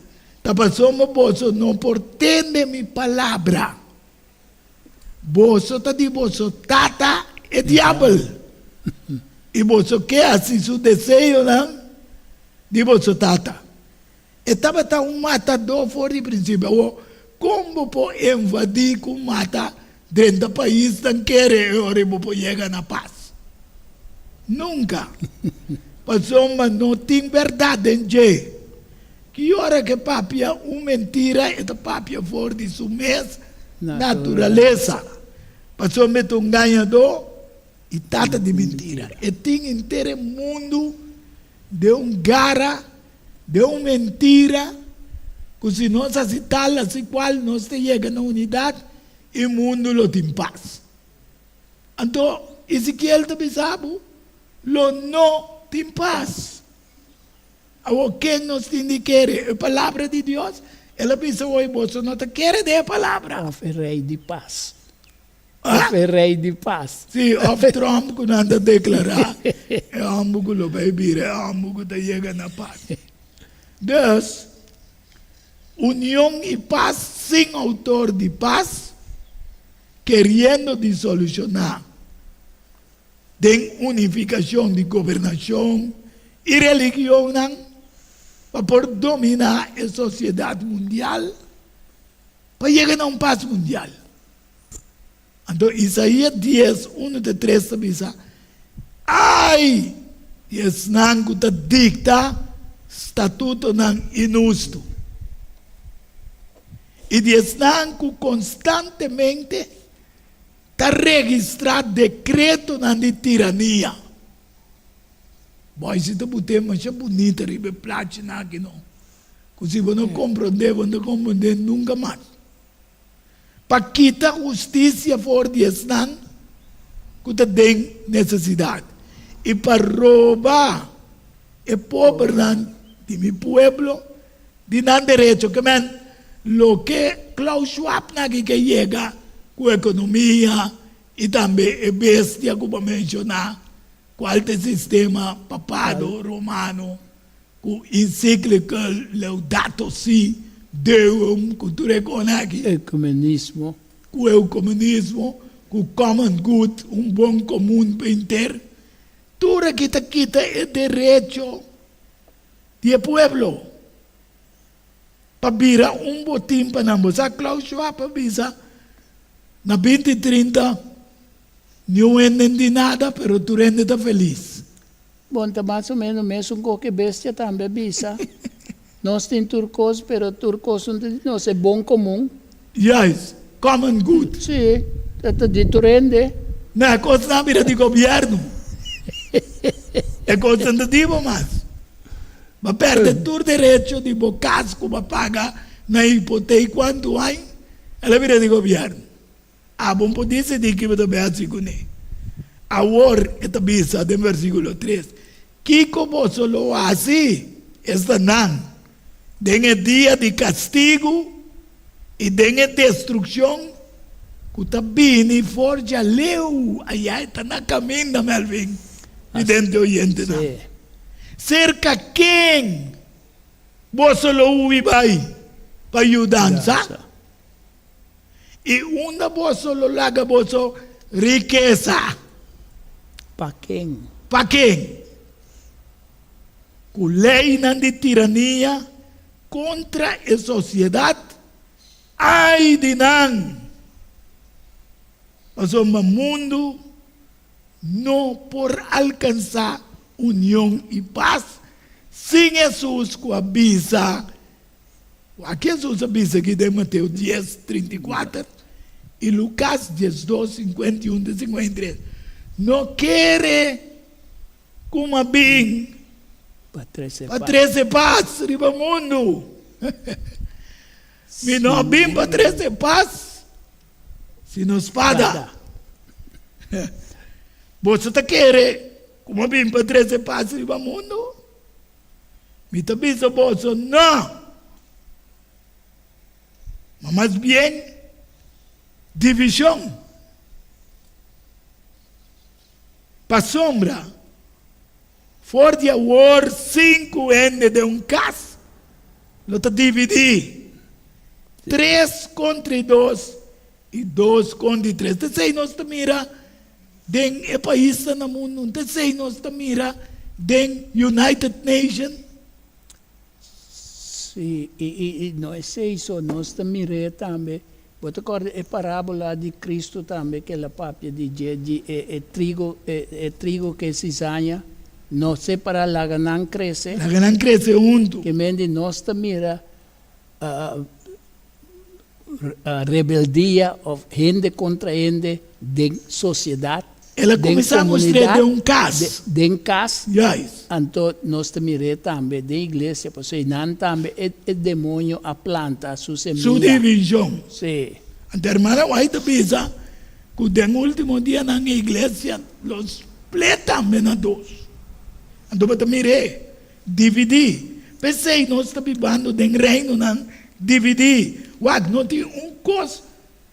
A: Ta pasobra boso no por tende mi palabra. Boso ta di boso tata e diabel, i boso ke hasi su deseonan di boso tata. E tabata un matadó for di prinsipio. Awor, kon bo por invadí ku mata drenta paisnan kere e ora bo por yega na pas? Nunka! Pasobra no tin bèrdat den dje. Ki ora ku e papia un mentira, e ta papia for di su mes naturalesa. Pasobra e ta un gañadó i tata di mentira. E tin henter e mundu den un gara. Den un mentira ku si nos hasi tal hasi kual nos ta yega na unidat i mundu lo tin pas. Anto Ezekiel ta bisa bo, Lo no tin pas. Awor ken nos tin di kere? E palabra di Dios? El a bisa hoy boso no ta kere den e palabra.
C: Of e rei di pas. Of e rei di pas.
A: Sí, of Trump ku nan ta deklará e hòmber ku lo bai bira e hòmber ku ta yega na pas. Dus, union i pas sin outor di pas, keriendo di solushoná den unifikashon di gobernashon i religionnan pa por dominá e sosiedat mundial pa yega na un pas mundial. Anto Isaías dies, unu te tres ta bisa, Ai di esnan ku ta dikta statutonan inhustu, i di esnan ku konstantemente ta registrá dekretonan di tirania. Boy si ta but'é masha bunita riba e plachinan aki no, ku si bo no komprondé bo no ta komprondé nunka mas. Pa kita hustisia for di esnan ku ta den nesesidat, i pa roba e pobernan di mi pueblo di nan derecho. Ke men, loke Klaus Schwab na aki ke yega ku ekonomia i tambe e bestia ku bo menshoná, kual ta e sistema papado romano Ku encyclical Laudato Si Deum ku tur e kon aki.
C: Ecumenismo.
A: Ku eucomunismo, ku common good, un bon comun pa henter. Tur aki ta kita e derecho di e pueblo pa bira un botin pa nan. Bo sa Klaus Schwab a bisa na binti trinta niun hende di nada pero tur hende ta felis.
C: Bon, ta mas o menos mesun kos ke bestia tambe a bisa. Nos tin tur kos, pero tur kos no ta di nos, e bon komun.
A: Juist, common good.
C: Sí, ta ta di tur hende.
A: No, e kosnan a bira di gobièrnu. E kosnan ta di bo mas. Bo a pèrdè tur derecho di bo kas ku bo a paga na hipotei kuantu aña, el a bira di gobièrnu. Abo por disidí ki bo ta bai hasi kuné. Awor e ta bisa den versíkulo tres, Kiko boso lo hasi, esta nan, den e dia di kastigu i den e destrukshon ku ta bini for dja leu? Ayá e ta na kaminda, Melvin, vidente oyentenan. Serka ken boso lo hui bai pa yudansa? I unda boso lo laga boso rikesa?
C: Pa ken?
A: Pa ken? Ku leinan di tirania kontra e sosiedat, ai di nan! Pasobra mundu no por alkansá union i pas sin Hesus ku a bisa Wak Hesus a bisa aki den Mateo dies, 34 i Lukas 12, 51 te 53, No kere ku mi a bin
C: Pa trese
A: pa trese pas riba mundu. Mi no a bin pa trese pas, sino spada. Boso ta kere ku mi a bin pa trese pas riba mundu? Mi ta bisa boso, no! Ma mas bien, divishon. Pasobra, for di awor sinku hende den un kas lo ta dividí, tres kontra i dos I dos kontra i tres. Ta esei nos ta mira den e paisnan na mundu. Ta esei nos ta mira den United Nation.
C: Sí, i i i no esei so, nos ta mir'é tambe, bo ta kòrda e parábola di Kristu tambe ku el a papia di dje, di e e trigo e e trigo ku e sizaña, no separá, laga nan krese.
A: Laga nan krese huntu.
C: Ke men di nos ta mira rebeldia of hende kontra hende den sosiedat,
A: El a
C: den
A: kuminsá mustr'é
C: komunidat,
A: den un kas.
C: den kas,
A: Juist.
C: anto nos ta mir'é tambe den iglesia, pasobra einan tambe e e demoño a planta su
A: Su
C: semia.
A: divishon.
C: Sí.
A: Anto hermana White ta bisa ku den último dianan e iglesia lo split tambe na dos. Anto bo ta mir'é Dividí. P'esei nos ta bibando den reinonan dividí. Wak, no tin un kos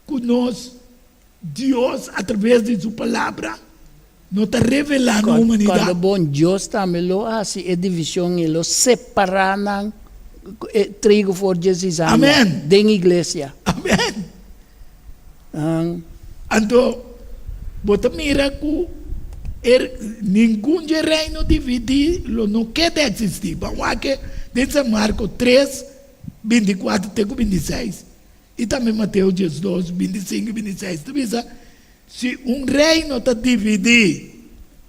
A: ku nos Dios atraves di su Palabra no ta revelá na humanidat.
C: Kòrda bon, Dios tambe lo hasi e divishon, e lo separá nan e trigo for dje zizania
A: Amen.
C: den iglesia.
A: Amen. Anto bo ta mira ku e ningun dje reino dividí lo no keda eksistí. Ban wak den San Marko tres, 24 te ku 26 i tambe Mateo 12, 25 i 26 ta bisa, Si un reino ta dividí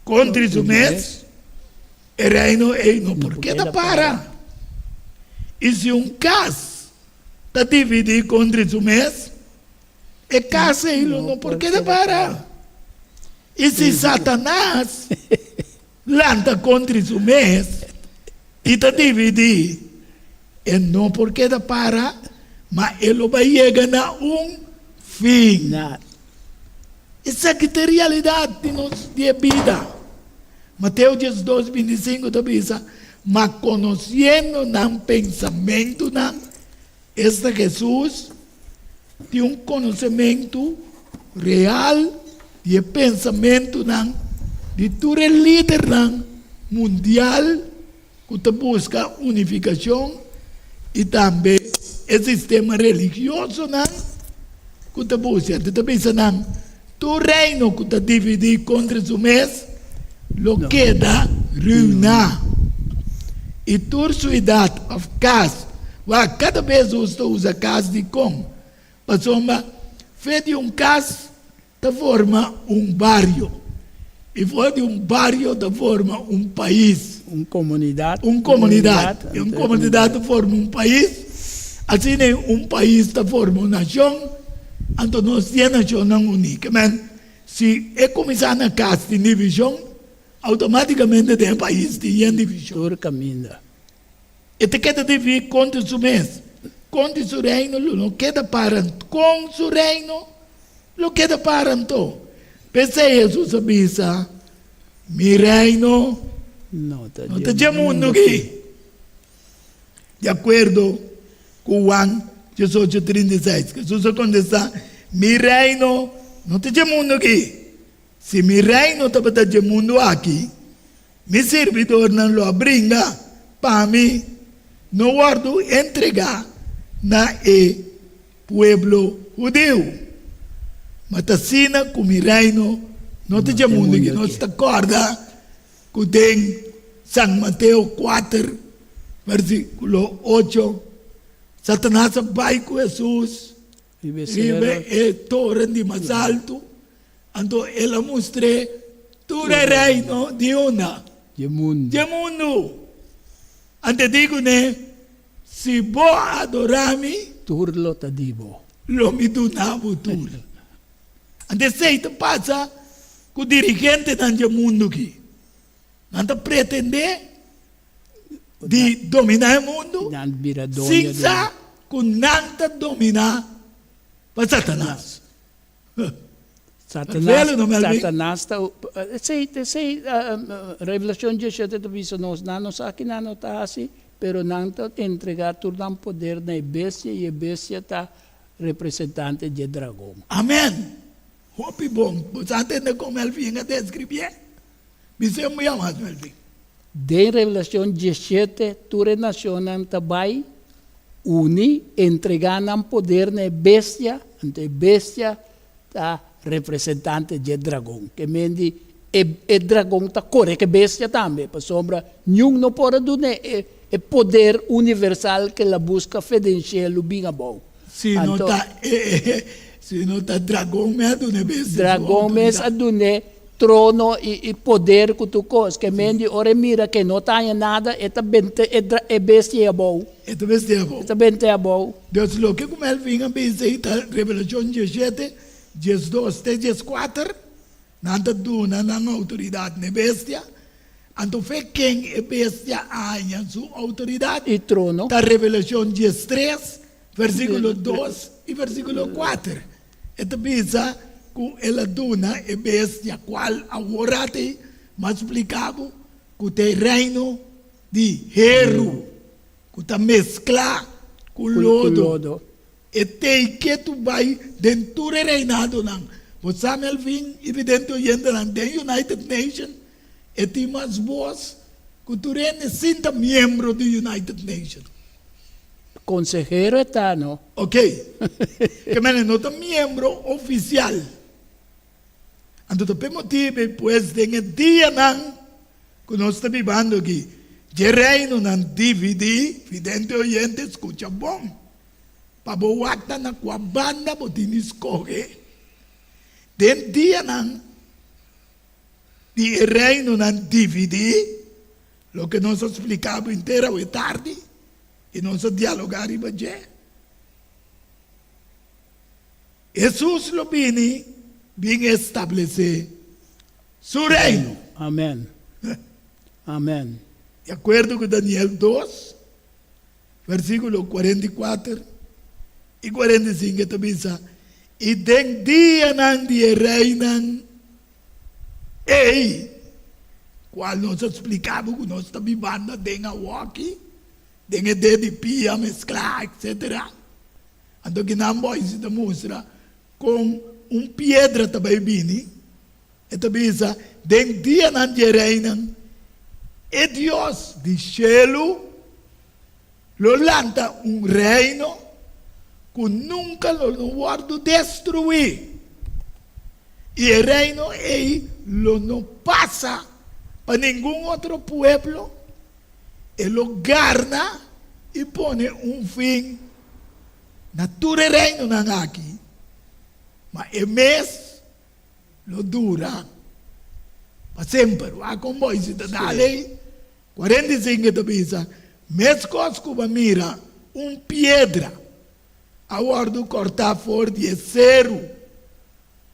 A: kontra su mes, e reino ei no por keda para. I si un kas ta dividí kontra su mes, e kas ei lo no por keda para. I si Satanas lanta kontra su mes i ta dividí, e no por keda para, ma e lo bai yega na un fin. Esaki ta e realidat di nos di e bida. Mateo 12, 25 ta bisa, Ma konosiendo nan pensamentunan, esta Hesus tin un konosementu real di e pensamentunan di tur e lidernan mundial ku ta buska unifikashon i tambe e sistema religiosonan ku ta buska. Ta bisa nan, Tur reino ku ta dividí kontra su mes lo keda ruiná, i tur suidat òf kas, wak, kada bes nos ta usa kas dikon? Pasobra fe di un kas ta forma un bario, i for di un bario ta forma un pais.
C: Un komunidat.
A: Un komunidat, i un komunidat ta forma un pais, asina un pais ta forma un nashon. Anto nos di e Nashonnan Uní. Ke men, si e kuminsá na kas tin divishon, outomátikamente den e pais tin yen divishon.
C: Tur kaminda.
A: E ta keda dividí kontra su mes. Kontra su reino lo no keda para. Kon su reino lo keda para anto? P'esei Hesus a bisa, Mi reino
C: no ta
A: dje mundu akí. Di akuerdo ku Juan 18, 36, Hesus a kontestá, Mi reino no ta dje mundu akí. Si mi reino tabata dje mundu akí, mi sirbidornan lo a bringa pa mi no wòrdu entregá na e pueblo hudiu. Ma ta asina ku mi reino no ta dje mundu akí. Nos ta kòrda ku den San Mateo kuater, versíkulo ocho, Satanas a bai ku Hesus riba e toren di mas altu, anto el a mustr'é tur e reino di unda?
C: Dje mundu.
A: Dje mundu. Anto e di kuné, Si bo adorá mi.
C: Tur lo ta di bo.
A: Lo mi duna bo tur. Anto esei ta pasa ku dirigentenan dje mundu aki. Nan ta pretendé di dominá e mundu sin sa ku nan ta dominá pa Satanas.
C: Satanas ta esei esei Revelashon diesshete ta bisa nos, nan no sa ki nan no ta hasi, pero nan ta entregá tur nan poder na e bestia i e bestia ta representante dje dragon.
A: Amen! Hopi bon. Bo sa tende kon Melvin a deskribié? Bis'é un bia mas, Melvin.
C: Den Revelashon 17, tur e nashonnan ta bai uni, entregá nan poder na e bestia, anto e bestia ta representante dje dragon. Ke men di e e dragon ta kore ku e bestia tambe, pasobra niun no por a dun'é e. e poder universal ku el a buska fe den shelu bin abou.
A: Si no ta e, si no ta dragon mes a dun'é bestia su
C: Dragon mes a
A: outoridat.
C: dun'é trono i i poder ku tur kos. Ke men di ora e mira ke no ta haña nada, e ta bente e dra e bestia ei abou.
A: E ta bestia abou.
C: E ta bente abou.
A: Dus loke ku Melvin a bisa ei ta Revelashon diesshete, diesdos te dieskuater. Nan ta duna nan outoridat n'e bestia. Anto fe ken e bestia a haña su outoridat?
C: I trono.
A: Ta Revelashon diestres, versíkulo dos i versíkulo kuater. E ta bisa ku el a duna e bestia, kual awor ati mas splika bo ku ta e reino di heru ku ta mesklá ku lodo. E tei ketu bai den tur e reinadonan. Bo sa Melvin i vidente oyentenan den United Nation e tin mas bos ku tur hende sin ta miembro di United Nation.
C: Konsehero e ta no.
A: Ok. Ke mene no ta miembro ofisial. Anto ta p'e motibu pues den e dianan ku nos ta bibando aki dje reinonan dividí, vidente oyente skucha bon. Pa bo wak ta na kua banda bo tin di skohe. Den dianan di e reinonan dividí, loke nos a splika bo henter awe tardi i nos a dialogá riba dje, Hesus lo bini bin establesé su reino.
C: Amen. Amen.
A: Di akuerdo ku Daniel dos, Versíkulo 44 i 45 e ta bisa, I den dianan di e reinan ei, kual nos a splika bo ku nos ta bibando aden awoki, den e de di pia mesklá, etsetera. Anto kinan boisi ta mustra kon un piedra ta bai bini. E ta bisa, Den dianan di e reinan, e Dios di shelu lo lanta un reino ku nunka lo no wòrdu destruí, i e reino ei lo no pasa pa ningun otro pueblo, e lo garna i pone un fin na tur e reinonan aki, ma e mes lo dura pa semper. Wak kon boy si ta dal ei. 45 ta bisa, Meskos ku bo mira un piedra a wòrdu kòrtá for di e seru,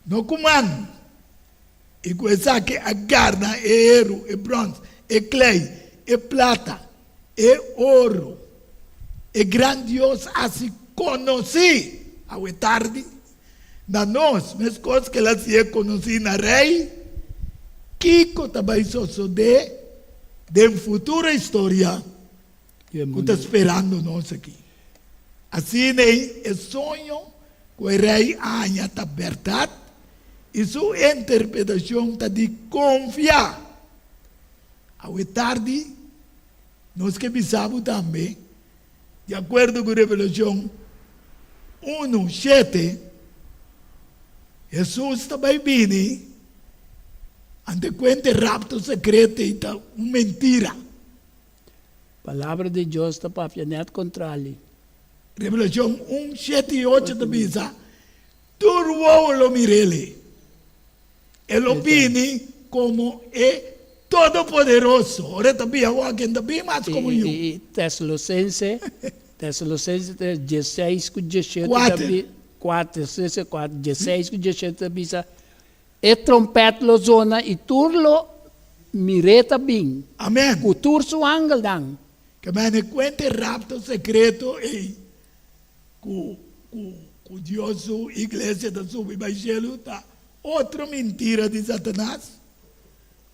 A: no ku man, i ku esaki a garna e heru, e bròns, e klei, e plata, e oro, e gran Dios hasi konosí awe tardi Na nos, meskos ku el a si'é konosí na rei, kiko ta bai sosodé den futuro historia ku ta sperando nos aki? Asina ei e soño ku e rei a haña ta bèrdat i su interpretashon ta di konfia. Awe tardi nos ke bisa bo tambe Di akuerdo ku Revelashon unu, shete, Hesus ta bai bini ante kuenta e rapto sekreto ei ta un mentira.
C: Palabra di Dios ta papia nèt kontrali.
A: Revelashon un, shete i ocho ta bisa, Tur wowo lo mir'El. E lo bini komo e Todopoderoso. Ora e ta bia wak, e no ta bin mas komo yu.
C: I Tesalosense, Tesalosense tres, dieseis ku diesshete ta bi, kuater, Tesalosense kuater, dieseis ku diesshete ta bisa, E trompèt lo zona i tur lo mir'é ta bin.
A: Amen.
C: Ku tur su angelnan.
A: Ke mene kuenta e rapto sekreto ei ku ku ku Dios su iglesia ta subi bai shelu ta otro mintira di Satanas.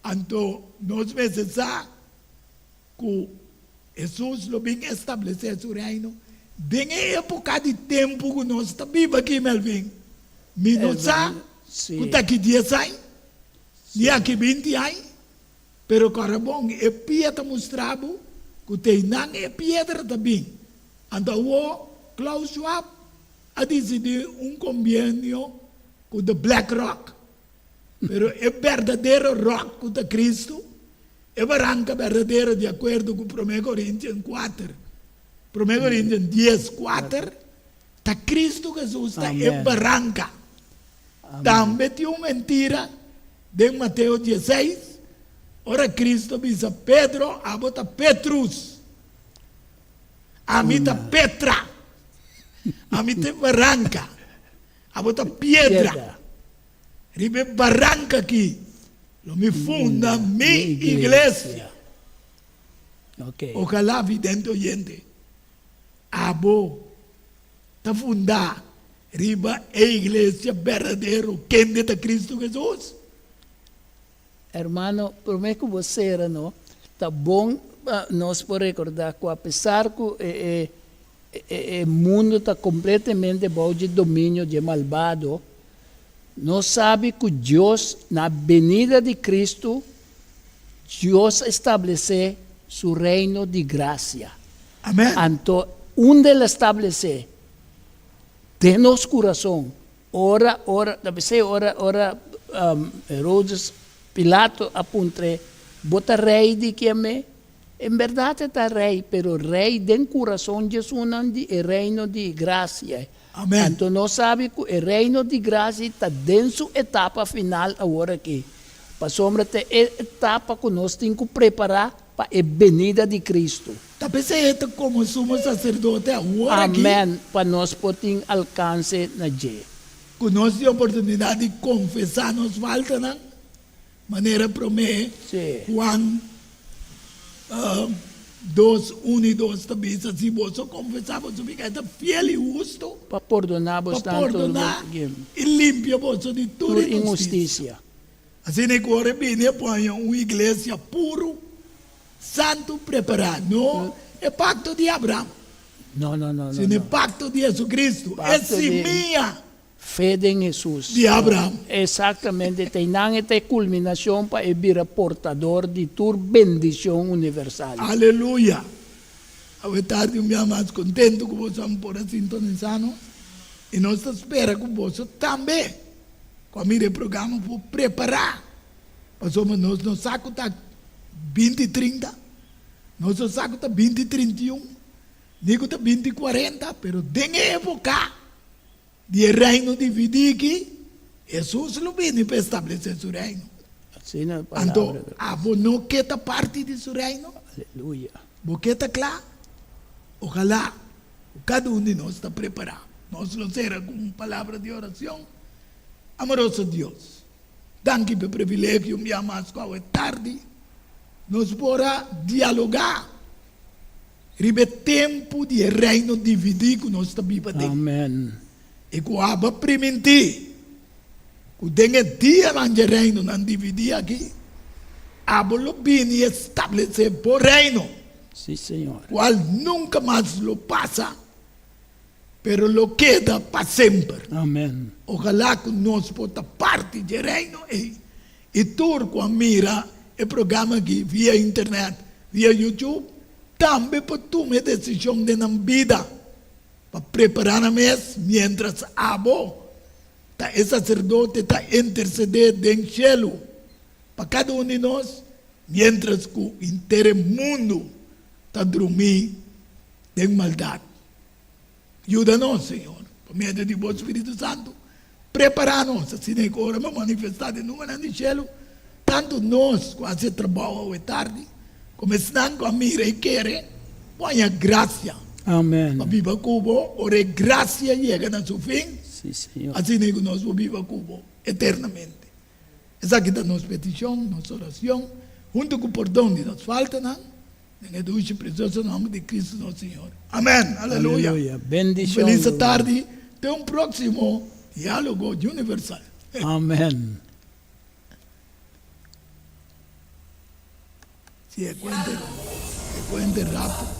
A: Anto nos mester sa ku Hesus lo bin establesé su reino den e époka di tempu ku nos ta biba aki, Melvin. Mi no sa ku ta aki dies aña, ni aki binti aña, pero kòrda bon, e pia ta mustra bo ku ta einan e piedra ta bin. Anto awor Klaus Schwab a disidí un kombienio ku The Black Rock. Pero e berdadero rock ku ta Kristu, E baranka berdadero di akuerdo ku Promé Korintian kuater, Promé Korintian dies, kuater, ta Kristu Hesus ta e baranka. Tambe tin un mentira den Mateo dieseis, ora Kristu a bisa Pedro, Abo ta Petrus, ami ta Petra, ami ta e baranka, abo ta piedra. Riba e baranka aki lo mi funda mi iglesia. Ojalá vidente oyente, abo ta fundá riba e iglesia berdadero kende ta Cristo Jesus.
C: Hermano, promé ku bo sera no, ta bon pa nos por rekordá ku apesar ku e e mundu ta kompletamente bou dje dominio dje malbado, nos sabi ku Dios, na benida di Kristu, Dios a establesé su reino di grasia.
A: Amèn.
C: Anto, unda el a establesé? Den nos kurason. Ora, ora, ta p'esei ora, ora Herodes, Pilato a puntr'é, Bo ta rei di kiemé? En bèrdat e ta rei, pero rei den kurason djesunnan di e reino di grasia.
A: Amèn.
C: Anto nos sabi ku e reino di grasia ta den su etapa final awor aki, pasobra ta e etapa ku nos tin ku prepará pa e benida di Kristu.
A: Ta p'esei e ta komo sumo saserdote awor aki.
C: Amèn, pa nos por tin alkanse na dje.
A: Ku nos tin oportunidat di konfesá nos faltanan, manera promé Juan dos, un i dos ta bisa, Si boso konfesá boso piká, e ta fiel i hustu
C: pa pordoná
A: pa pordoná i limpia boso di tur inhustisia. Asina ku ora e bini e pone un iglesia puru, santu, prepará, no e pakto di Abraham, sino e pakto di Jesucristo, e simia
C: Fe den Hesus.
A: Di Abraham.
C: Exactamente, ta einan e ta e culminacion pa e bira portador di tur bendicion universal.
A: Aleluya! Awe tardi un bia mas contento cu boso a por a sintonisa nos y nos ta spera cu boso tambe cu a mira e programa por prepara pasobra nos no sa cu ta binti trinta, nos no sa cu ta binti 31, ni cu ta binti cuarenta, pero den e epoca Di e reino dividí aki, Hesus lo bini pa establesé su reino.
C: Asina e palabra
A: Anto,
C: ta bisa.
A: abo no ke ta parti di su reino?
C: Aleluya.
A: Bo ke ta kla? Ojalá ku kada un di nos ta prepará. Nos lo sera ku un palabra di oracion. Amoroso Dios, danki pa e privilegio un bia mas ku awe tardi nos por a dialogá Riba e tempu di e reino dividí ku nos ta biba den.
C: Amen.
A: I ku Abba primintí ku den e dianan dje reinonan dividí aki, Abo lo bini i establesé bo reino.
C: Sí, Señor.
A: Kual nunka mas lo pasa, pero lo keda pa semper.
C: Amen.
A: Ojalá ku nos por ta parti dje reino ei I tur ku a mira e programa aki via internet, via YouTube, tambe por tuma e desishon den nan bida pa prepará nan mes miéntras abo ta e saserdote ta intersedé den shelu pa kada un di nos miéntras ku henter e mundu ta drumí den maldat. Yuda nos, Señor, pa medio di bo Spiritu Santu, prepara nos asina ku ora bo manifestá den numenan di shelu, tantu nos ku hasi e trabou awe tardi, komo esnan ku a mira i kere, por haña grasia
C: Amen.
A: pa biba ku bo ora e grasia yega na su fin,
C: Sí, Señor.
A: asina ku nos por biba ku bo eternamente. Esaki ta nos petishon, nos orashon, huntu ku pordon di nos faltanan, Den e dushi precioso nomber di Cristo nos Señor. Amen. Aleluya.
C: Aleluya.
A: Un
C: Bendicion.
A: feliz tardi. Te un proximo Dialogo Universal.
C: Amen.
A: Si e cuente, e cuente rapido.